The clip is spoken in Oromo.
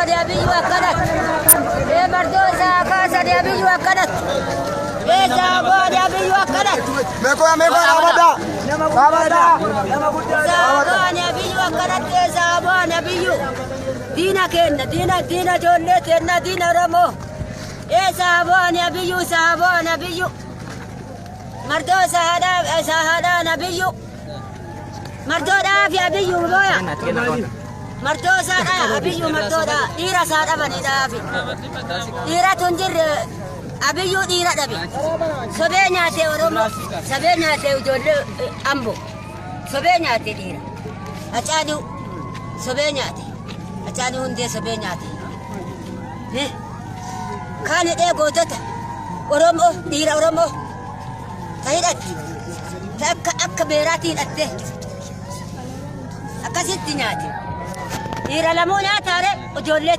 bu'anii Abiyyu akkanatti. Ee mardoo isaa kaasanii Abiyyu akkanatti. Ee isaa bu'anii Abiyyu akkanatti. Meeqoo meeqoo dhaabadhaa. Dhaabadhaa. Isaa bu'anii Abiyyu akkanatti. Ee isaa bu'anii Abiyyu. Diina keenya diina diina ijoollee keenya diina Oromoo. Ee isaa bu'anii Abiyyu isaa bu'anii Abiyyu. Mardoo isaa haadhaa isaa haadhaan Abiyyu. Mardoo dhaafi Abiyyu booya. Mardoo isaa dhaa Abiyyu mardoo dhaa dhiira isaa dhabanii dhaafi. Dhiiratu hin jirre Abiyyuu dhiira dhabe. Sobee nyaatee Oromoo sobee nyaatee ijoollee Ambo sobee nyaatee dhiira. Hacaaluu sobee nyaate. Hacaaluu hundee sobee nyaate. Kaan hidhee gootota Oromoo dhiira Oromoo ta hidhatte ta akka akka beeraatti hidhatte akkasitti nyaate. Dhiira lamuu nyaataare ijoollee.